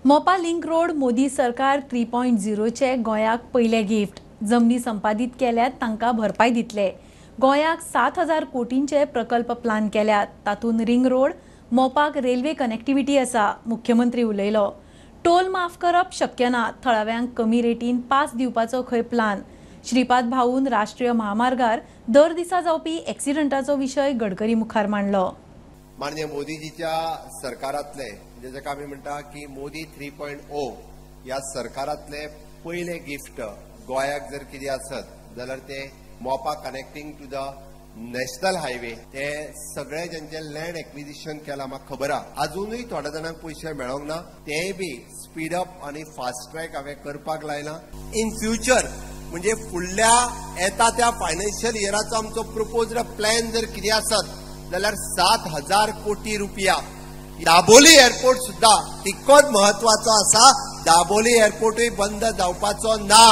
Mopa link road Modi सरकार 3.0चे गोंयाक पयलें गिफ्ट. जमनी संपादीत केल्यात तांकां भरपाय दितले. गोंयाक 7,000 कोटींचे प्रकल्प प्लान केल्यात, तातूंत रिंग रोड, मोपाक रेल्वे कनेक्टिविटी आसा. मुख्यमंत्री उलयलो. टोल माफ करप शक्य ना, थळाव्यांक कमी रेटीन पास दिवपाचो खंय प्लान. श्रीपाद भाऊन राष्ट्रीय महामार्गार दर दिसा जावपी एक्सिडंटाचो विशय गडकरी मुखार मांडलो. माननीय मोदीजीच्या सरकारांतले, म्हणजे जाका आमी म्हणटा की मोदी 3.0 ह्या सरकारांतले पयले गिफ्ट गोंयाक जर कितें आसत जाल्यार ते Mopa connecting to the national highway. ते सगळे ज्यांचे लँड एक्विजिशन केला म्हाका खबर आहा, अजुनूय थोड्या जाणांक पयशे मेळोंक ना, तेय बी स्पीड अप आनी फास्ट ट्रॅक हांवें करपाक लायला. इन फ्युचर म्हणजे फुडल्या येता त्या फायनान्शियल इयराचो आमचो प्रपोज्ड प्लॅन जर कितें आसत जाल्यार 7,000 कोटी रुपया. दाबोली एअरपोर्ट सुद्धा तितकोच म्हत्वाचो आसा, दाबोली एअरपोर्टूय बंद जावपाचो ना.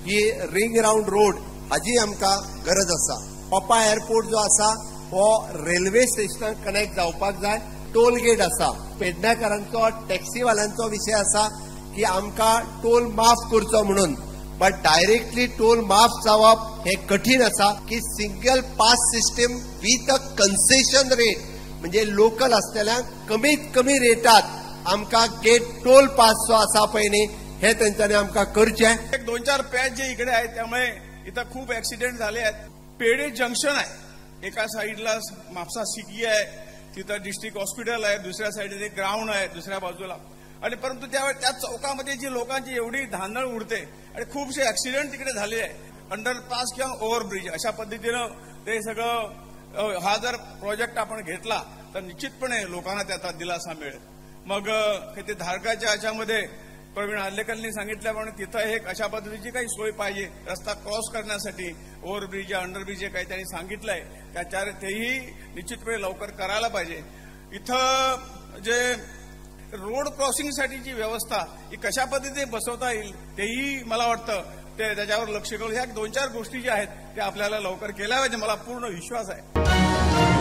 ही रिंग रावंड रोड हाजी आमकां गरज आसा. मोपा एअरपोर्ट जो आसा हो रेल्वे स्टेशनाक कनेक्ट जावपाक जाय. टोल गेट आसा, पेडण्याकारांचो टॅक्सीवाल्यांचो विशय आसा की आमकां टोल माफ करचो म्हणून, बट डायरेक्टली टोल माफ जावप हे कठीण आसा. की single pass system with a concession rate, म्हणजे लोकल आसतल्यांक कमीत कमी रेटात आमकां गेट टोल पास जो आसा पळय न्ही, हे तेंच्यांनी आमकां करचें. एक 2-4 पॅच जे इकडे आहेत त्यामुळे इथं खूप ऍक्सिडेंट झाले आहेत. पेडे जंक्शन आहे, एका साईडला म्हापसा सिटी आहे, तिथं डिस्ट्रिक्ट हॉस्पिटल आहे, दुसऱ्या साईडला एक ग्राउंड आहे दुसऱ्या बाजूला, आणि परंतु त्या चौकामध्ये जी लोकांची एवढी धांदळ उडते आणि खूपसे ऍक्सिडेंट तिकडे झाले आहे. अंडरपास किंवा ओव्हरब्रिज अशा पद्धतीनं ते सगळं हा जर प्रोजेक्ट आपण घेतला तर निश्चितपणे लोकांना त्याचा दिलासा मिळेल. मग ते धारकाच्या याच्यामध्ये प्रवीण आर्लेकरनी सांगितल्याप्रमाणे तिथं एक अशा पद्धतीची काही सोय पाहिजे, रस्ता क्रॉस करण्यासाठी ओव्हरब्रिज अंडरब्रिज जे काही त्यांनी सांगितलंय त्याच्यावर तेही निश्चितपणे लवकर करायला पाहिजे. इथं जे रोड क्रॉसिंगसाठीची व्यवस्था ही कशा पद्धतीने बसवता येईल तेही मला वाटतं ते त्याच्यावर लक्ष घालून ह्या 2-4 गोष्टी ज्या आहेत त्या आपल्याला लवकर केल्या पाहिजे, मला पूर्ण विश्वास आहे.